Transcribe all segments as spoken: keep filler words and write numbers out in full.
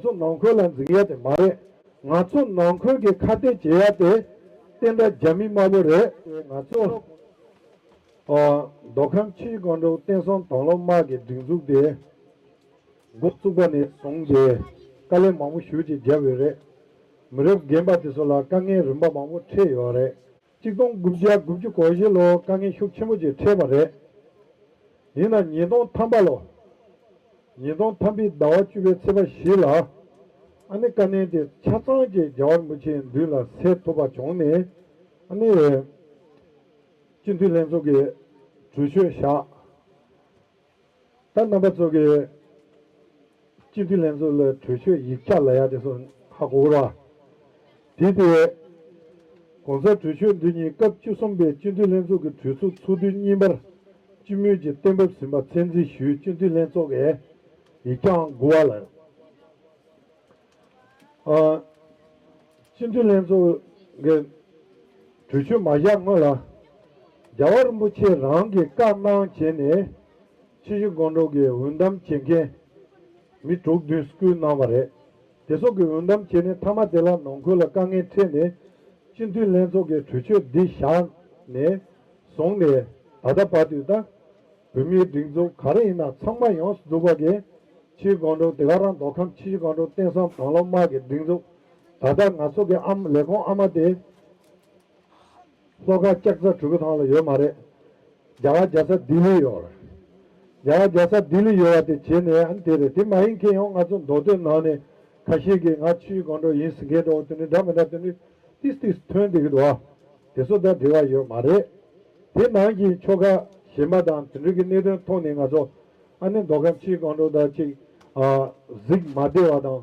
ཚོ་ནང་ཁུལ་ལ་འཛིང་ཡ་དེ་མ་རེད། ང་ཚོ་ནང་ཁུལ་གྱི་ཁ་གཏད་བྱེད་ཡ་དེ་བསྟན་དགྲ་རྒྱ་མི་དམར་པོ་རེད། ང་ཚོ་ཨ་མདོ་ཁམས་ཆུ་བཞི་སྒང་དྲུག་བསྟན་སྲུང་དང་བླངས་དམག་གི་སྒྲིག་འཛུགས་དེ་འགོ་བཙུགས་པ་ནས་བཟུང་སྟེ་དཀའ་ལས་མང་པོ་ཞེ་ཅིག་བརྒྱབ་ཡོད་རེད། མི་རབས་རྒན་པ་དེ་ཚོ་ལ་དཀའ་ངལ་རིམ་པ་མང་པོ་འཕྲད་ཡོད་རེད། ཆིག་སྟོང་དགུ་བརྒྱ་དགུ་བཅུ་གོ་བཞི་ལོ་དཀའ་ངལ་ཤུགས་ཆེན་པོ་ཅིག་འཕྲད་པ་རེད། ཡིན་ན་ཉིས་སྟོང་ཐམ་པ་ལོ། ཉིས་སྟོང་ཐམ་པའི་ཟླ་བ་བཅུ་པའི་ཚེས་པ་བཞི་ལ། ཨ་ནི་དཀའ་གནད་དེ་ཆ་ཚང་ཅིག་རྒྱལ་བ་རིན་པོ་ཆེའི་མདུན་ལ་སེལ་ཐུབ་པ་བྱུང་ནས། ཨ་ནི་སྤྱི་འཐུས་ལྷན་ཚོགས་ཀྱི་གྲོས་ཆོད་བཞག་ད་རྣམ་པ་ཚོ་གིས་སྤྱི་འཐུས་ལྷན་ཚོགས་ལ་གྲོས་ཆོད་ཡིག་ཆ་ལབ་ཡ་དེ་ཚོ་ཧ་གོ་གི་རེད་བ། དེ་དེ་༸གོང་ས་གྲོས་ཆོད་འདི་ཉིད་སྐབས་བཅུ་གསུམ་པའི་སྤྱི་འཐུས་ལྷན་ཚོགས་ཀྱི་གྲོས་ཚོགས་ཚོགས་དུས་གཉིས་པར་སྤྱི་མོས་ཀྱིས་གཏན་ཕབ་ཟིན་པ་མཚན་འཛིན་ཞུས། སྤྱི་འཐུས་ལྷན་ཚོགས་ཀྱིས་ཡིག་ཆའང་དགུ་པ་ལ། ཨ། སྤྱི་འཐུས་ལྷན་ཚོགས་ཀྱི་གྲོས་ཆོད་མ་བཞག་སྔོན་ལ། རྒྱལ་བ་རིན་པོ་ཆེ་རང་གིས་བཀའ་གནང་བྱས་ནས་ཆུ་བཞི་སྒང་དྲུག་གི་འོས་འདེམས་བྱེད་མཁན་མི་དྲུག་བདུན་སྐུལ་གནང་བ་རེད། དེ་ཚོ་གི་འོས་འདེམས་བྱས་ནས་མཐའ་མ་དེ་ལ་ནང་ཁུལ་ལ་དཀའ་ངལ་འཕྲད་ནས་སྤྱི་འཐུས་ལྷན་ཚོགས་ཀྱི་གྲོས་ཆོད་འདི་བཞག་ནས་བཟུང་ནས་ད་ལྟ་བར་དུ་ད། བོད་མིའི་སྒྲིག་འཛུགས་ག་རེ་ཡིན་ན་ཚང་མ་ཡོངས་སུ་རྫོགས་པ་གིས་ཆུ་བཞི་སྒང་དྲུག་དེ་ག་རང་མདོ་ཁམས་ཆུ་བཞི་སྒང་དྲུག་བསྟན་སྲུང་དང་བླངས་དམག་གི་སྒྲིག་འཛུགས། ད་ལྟ་ང་ཚོ་གི་ཨམ་ལས་ཁུངས་ཨ་མ་དེ་ལྷོ་ཁ་ལྕགས་རྩ་གྲུ་གུ་ཐང་ལ་ཡོད་མ་རེད། རྒྱ་གར་རྒྱལ་ས་ལྡི་ལི་ཡོད་རེད། རྒྱ་གར་རྒྱལ་ས་ལྡི་ལི་ཡོད་པ་དེ་བྱས་ནས་ཨ་ནི་དེ་རེད། དེ་མ་ཡིན་མཁན་ཡང་ང་ཚོ་མདོ་སྟོད་ནང་ནས་ཁ་ཤས་ཀྱིས་ང་ཆུ་བཞི་སྒང་དྲུག་ཡིན་ཟེར་མཁན་འདྲ་བོ་དེ་འདྲ་འདྲ་མི་འདྲ་དེ་འདྲ་ཏིས་ཏིས་ཐོན་བསྡད་ཀྱི་འདུག་ཨ། དེ་ཚོ་དང་འབྲེལ་བ་ཡོད་མ་རེད། དེ་ནང་བཞིན་ཆོལ་ཁ་གཞན་པ་དང་དེ་འདྲ་གི་གནད་དོན་ཐོག་ནས་ང་ཚོ་ཨ་ནི་མདོ་ཁམས་ཆུ་བཞི་སྒང་དྲུག་དང་ཅིག་ཨ་གཟིགས་མ་བདེ་བ་དང་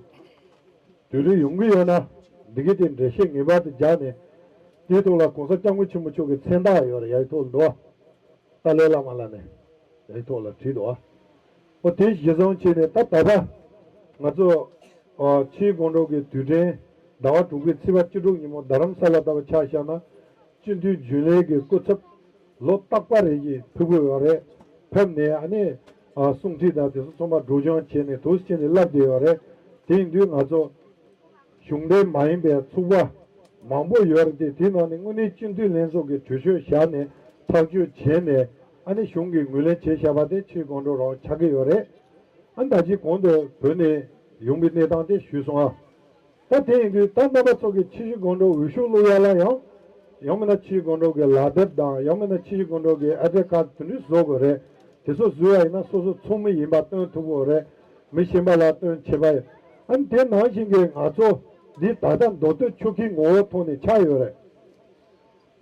དུས་རིགས་ཡོང་གི་ཡོད་ན་འདི་གི་དེ་འགྲེལ་བཤད་ངེས་པར་དུ་རྒྱག་ནས་དེའི་ཐོག་ལ་༸གོང་ས་༸སྐྱབས་མགོན་ཆེན་པོ་མཆོག་གི་མཚན་རྟགས་ཡོད་རེད། ཡ་ཡི་ཐོག་ལ་འདུག་ཨ། ཏཱ་ལའི་བླ་མ་ལ་ནས་དེའི་ཐོག་ལ་བྲིས་འདུག་ཨ། ཨོ་དེ་གཞི་བཟུང་བྱས་ནས་ད་ད་ལྟ་ང་ཚོ་ཨ་ཆུ་བཞི་སྒང་དྲུག་གི་དུས་དྲན་ཟླ་བ་དྲུག་པའི་ཚེས་པ་བཅུ་དྲུག་ཉིན་མོ་རྡ་རམ་ས་ལ་ལྟ་བུ་ཆ་བཞག་ན་སྤྱི་འཐུས་རྒྱུན་ལས་ཀྱི་སྐུ་ཚབ་ལོ་རྟག་པ་རེ་བཞིན་ཕེབས་ཀྱི་ཡོད་རེད། ཕེབས་ནས་ཨ་ནི་ཨ་གསུང་ཁྲིད་དང་དེ་ཚོ་ཚང་མ་སྒྲོག་སྦྱང་བྱས་ནས་དུས་ཆེན་ནས་བསླབ་བསྡད་ཡོད་རེད། དེ་ཡིན་དུས་ང་ཚོ་གཞུང་འབྲེལ་མ་ཡིན་པའི་ཚོགས་པ་མང་པོ་ཡོད་རེད་དེ། དེའི་ནང་ནས་དངོས་གནས་སྤྱི་འཐུས་ལྷན་ཚོགས་ཀྱི་གྲོས་ཆོད་བཞག་ནས་ཐག་གཅོད་བྱས་ནས་ཨ་ནི་གཞུང་གིས་ངོས་ལེན་བྱས་བཞག་པ་དེ་ཆུ་བཞི་སྒང་དྲུག་རང་ཆགས་ཀྱི་ཡོད་རེད། ཨ་ནི་ད་ཅི་གོང་དུ་བོད་ནས་ཡོང་པའི་གནས་སྟངས་དེ་ཞུས་སོང་ཨ། ད་དེ་ཡིན་དུས་ད་རྣམ་པ་ཚོ་གི་ཆུ་བཞི་སྒང་དྲུག་འོས་ཤོག་བླུག་ཡ་ལ་ཡང་ཡང་མིན་ན་ཆུ་བཞི་སྒང་དྲུག་གི་ལག་དེབ་དང་ཡང་མིན་ན་ཆུ་བཞི་སྒང་དྲུག་གི་ཨེ་ཌི་ཁཌ་དེ་འདྲ་བཟོ་དགོས་རེད། དེ་ཚོ་བཟོས་པ་ཡིན་ན་སོ་སོ་ཚོགས་མི་ཡིན་པ་སྟོན་ཐུབ་དགོས་རེད། མི་གཞན་པ་ལ་སྟོན་བྱེད་པ་ཡིན། ཨ་ནི་དེ་ནང་བཞིན་གྱི་ང་ཚོ་འདི་ད་ལྟ་མདོ་སྟོད་ཆོལ་ཁའི་ངོ་བོ་ཐོག་ནས་ཆགས་ཡོད་རེད།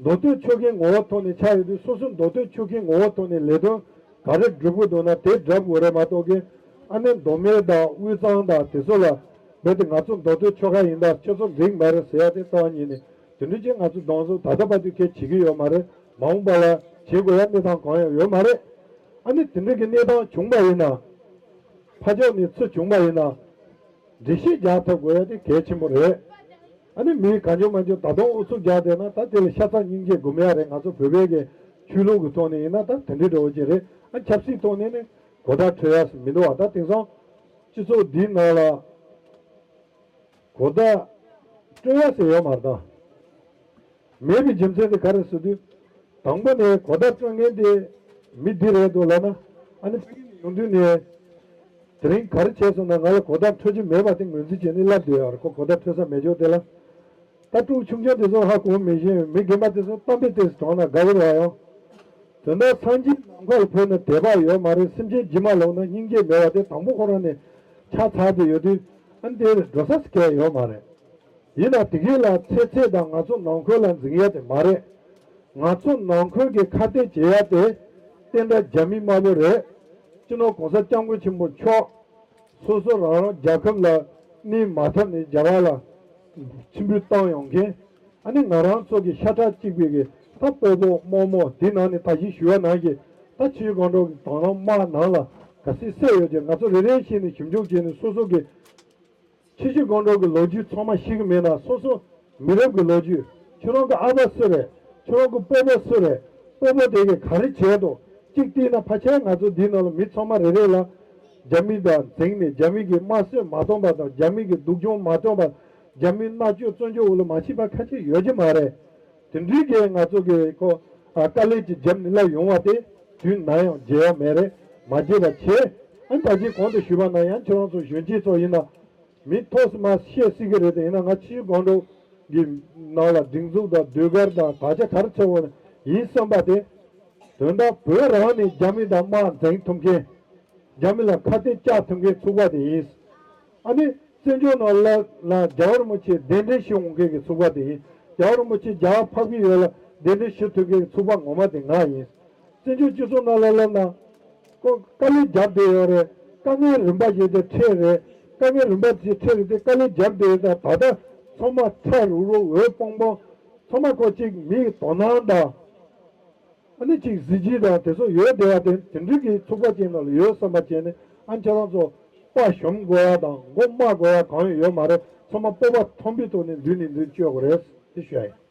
མདོ་སྟོད་ཆོལ་ཁའི་ངོ་བོ་ཐོག་ནས་ཆགས་ཡོད་དུས་སོ་སོ་མདོ་སྟོད་ཆོལ་ཁའི་ངོ་བོ་ཐོག་ནས་ལས་དོན་ག་རེ་སྒྲུབ་དགོས་འདུག་ན་དེ་སྒྲུབ་དགོས་རེད་མ་གཏོགས་ཀྱི་ཨ་ནི་མདོ་སྨད་དང་དབུས་གཙང་དང་དེ་ཚོ་ལ་རྦད་དེ་ང་ཚོ་མདོ་སྟོད་ཆོལ་ཁ་ཡིན་ད་ཁྱོད་ཚོ་འགྲིག་མ་རེད་ཟེར་ཡ་དེ་རྩ་བ་ཉིད་ནས་དེ་འདྲ་ཅིག་ང་ཚོ་གདོང་བསུ་ད་ལྟ་བར་དུ་གལ་བྱེད་ཀྱི་ཡོད་མ་རེད། མ་འོངས་པ་ལ་བྱེད་དགོས་ཡ་གནས་སྟངས་གང་ཡང་ཡོད་མ་རེད། ཨ་ནི་དེ་འདྲ་གི་གནས་སྟངས་བྱུང་པ་ཡིན་ན་ཕར་ཕྱོགས་ནས་ཚུར་བྱུང་པ་ཡིན་ན། འགྲེལ་བཤད་རྒྱག་ཐུབ་དགོས་ཡ་དེ་གལ་ཆེན་པོ་རེད། ཨ་ནི་མི་གང་བྱུང་མང་བྱུང་ད་དུང་ཨུ་ཚུགས་རྒྱག་བསྡད་ན་ད་དེ་ལ་ཤ་ཚ་སྙིང་རྗེ་སྒོམ་ཡ་རེད། ང་ཚོ་བོད་པའི་གི་ཆོས་ལུགས་ཀྱི་ཐོག་ནས་ཡིན་ན་ད་དེ་འདྲའི་འདྲ་བོ་ཅིག་རེད། ཨ་ཆབ་སྲིད་ཐོག་ནས་ནི་གོ་བརྡ་འཕྲོད་ཡ་མི་འདུག་བ། ད་དེང་སང་སྤྱི་ཚོགས་འདིའི་ནང་ལ་གོ་བརྡ་སྤྲོད་ཡ་ཟེར་ཡོད་མ་རེད་ད། མེད་པའི་རྒྱུ་མཚན་དེ་ག་རེ་ཟེར་དུས། དང་པོ་ནས་གོ་བརྡ་སྤྲོད་མཁན་དེ་མི་འདི་རེད་འདུག་ལབ་ན། ཨ་ནི་ཕ་གི་ནས་ཡོང་དུས་ནས་དེ་རིང་ག་རེ་བྱས་སོང་ན་ང་ལ་གོ་བརྡ་འཕྲོད་རྒྱུ་མེད་པ་དེ་ངོས་འཛིན་བྱས་ནས་ལབ་བསྡད་ཡོད་རེད། ཁོ་གོ་བརྡ་འཕྲོད་ས་མེད་ཅོག་དེ་ལ། ད་ཕྲུ་གུ་ཆུང་ཆུང་དེ་ཚོ་ཧ་གོ་མི་ཤེས། མི་རྒན་པ་དེ་ཚོ་གཏམ་དཔེ་དེ་ཚོ་དྲངས་ན་དགའ་གི་རེད་བ་ཡང་། དོན་དག་སངས་རྒྱས་ནམ་མཁའ་ལ་འཕོས་ན་དད་པ་ཡོད་མ་རེད། སེམས་ཅན་ཇི་མ་ལོག་ན་སྙིང་རྗེ་མེད་པ་དེ་དང་པོ་ཁོ་རང་ནས་ཆགས་ཚར་ཏེ་ཡོད་དུས། ཨ་ནི་དེ་འགྲོ་ས་གལ་ཡོད་མ་རེད། ཡིན་ན་དེ་གས་ལ་ཚེ་ཚད་དང་ང་ཚོ་ནང་ཁུལ་ལ་འཛིང་ཡ་དེ་མ་རེད། ང་ཚོ་ནང་ཁུལ་གྱི་ཁ་གཏད་བྱེད་ཡ་དེ་བསྟན་དགྲ་རྒྱ་མི་དམར་པོ་རེད། སྤྱི་ནོར་༸གོང་ས་༸སྐྱབས་མགོན་ཆེན་པོ་མཆོག་སོ་སོ་རང་རང་རྒྱལ་ཁབ་ལ་གནས་མ་ཐུབ་ནས་རྒྱ་གར་ལ་ཕྱིར་འབུད་བཏང་ཡོང་མཁན། ཨ་ནི་ང་རང་ཚོ་གི་ཤ་ཁྲག་གཅིག་པའི་གི་ད་སྤོ་བོ་རྨོ་མོ་དེ་ནང་ནས་ད་གཞི་ཞུ་བ་ནང་གི་ད་ཆུ་བཞི་སྒང་དྲུག་གི་དང་བླངས་དམག་ནང་ལ་ག་ཚོད་བསད་ཡོད་ཀྱི་ང་ཚོ་རེ་རེ་བཞིན་ནས་ཞིབ་འཇུག་བྱས་ནས་སོ་སོ་གི་ཆུ་བཞི་སྒང་དྲུག་གི་ལོ་རྒྱུས་ཚང་མ་ཤེས་ཀྱི་མེད་ན། སོ་སོ་མི་རབས་ཀྱི་ལོ་རྒྱུས། ཁྱོད་རང་གི་ཨ་ཕ་སུ་རེད། ཁྱོད་རང་གི་སྤོ་བོ་སུ་རེད། སྤོ་བོ་དེ་གིས་ག་རེ་བྱས་འདུག་གཅིག་བལྟས་ན་ཕལ་ཆེར་ང་ཚོ་འདིའི་ནང་ལ་མི་ཚང་མ་རེ་རེ་ལ་ རྒྱ་མི་དང་འཛིང་ནས་རྒྱ་མི་གི་དམར་གསོད་མ་གཏོང་པ་དང་རྒྱ་མི་གི་སྡུག་སྦྱོང་མ་གཏོང་པ། རྒྱ་མི་མནར་གཅོད་བཙོན་འཇུག་འོག་ལ་མ་ཕྱིན་པ་ཁ་ཤས་ཡོད་ཀྱི་མ་རེད། དེ་འདྲའི་གི་ང་ཚོ་གི་ཁོ་ཨ་དཀའ་ལས་ཀྱི་རྒྱབ་ནས་སླེབས་ཡོང་བ་དེ་དུས་ནམ་ཡང་བརྗེད་ཡ་མེད་རེད། མ་བརྗེད་པ་བྱེད། ཨ་ནི་ད་ཅི་གོང་དུ་ཞུས་པ་ནང་ཡང་ཁྱེད་རང་ཚོ་གཞོན་སྐྱེས་ཚོ་ཡིན་ན། མི་ཐོག་སུ་མ་བཤད་སྲིད་ཀྱི་རེད་དེ་ཡིན་ན་ང་ཕྱིའི་སྒང་དྲུག་གི་ནང་ལ་སྒྲིག་འཛུགས་དང་ཟློས་གར་དང་དག་ཆ་ག་རེ་འཚོལ་བ་ཡིན་བསམ་པ་དེ། དོན་དག་བོད་རང་ནས་རྒྱ་མི་དང་དམག་འཛིང་ཐུབ་མཁན། རྒྱ་མི་ལ་ཁ་གཏད་བཅག་ཐུབ་མཁན་ཚོགས་པ་དེ་ཡིན། ཨ་ནི་བཙན་བྱོལ་ནང་ལ་ལ་རྒྱལ་བ་རིན་པོ་ཆེ་གདན་འདྲེན་ཞུ་འོང་མཁན་གྱི་ཚོགས་པ་དེ་ཡིན། རྒྱལ་བ་རིན་པོ་ཆེ་རྒྱལ་བ་འཕགས་པའི་ཡུལ་ལ་གདན་འདྲེན་ཞུ་ཐུབ་མཁན་གྱི་ཚོགས་པ་ངོ་མ་དེ་ང་ཡིན། བཙན་བྱོལ་སྤྱི་ཚོགས་ནང་ལ་ལབ་ན། ཁོ་དཀའ་ལས་རྒྱབ་བསྡད་ཡོད་རེད། དཀའ་ངལ་རིམ་པ་བཞིན་དེ་འཕྲད་རེད། དཀའ་ངལ་རིམ་པ་བཞིན་འཕྲད་རེད་དེ་དཀའ་ལས་རྒྱབ་བསྡད་ཡོད་ད་ད་ལྟ་ཚང་མ་ཁྲ་རུག་རུག་འོད་སྤང་སྤང་། ཚང་མ་ཁོ་གཅིག་མིའི་དོ་སྣང་དང་། ཨ་ནི་གཅིག་གཟི་བརྗིད་དང་དེ་ཚོ་ཡོད་བསྡད་ཡ་དེ་དེ་འདྲའི་གི་ཚོགས་པ་ཅིག་ནང་ལ་ཡོད་བསམ་པ་བྱས་ནས་ཨ་ཁྱེད་རང་ཚོ་དཔའ་ཞུམ་དགོས་ཡ་དང་མགོ་དམའ་དགོས་ཡ་གང་ཡང་ཡོད་མ་རེད། ཚང་མ་སྤོབས་པ་མཐོན་པོའི་ཐོག་ནས་མདུན་ནས་མདུན་སྐྱོད་དགོས་རེད་དེ་ཞུ་ཡ་ཡིན།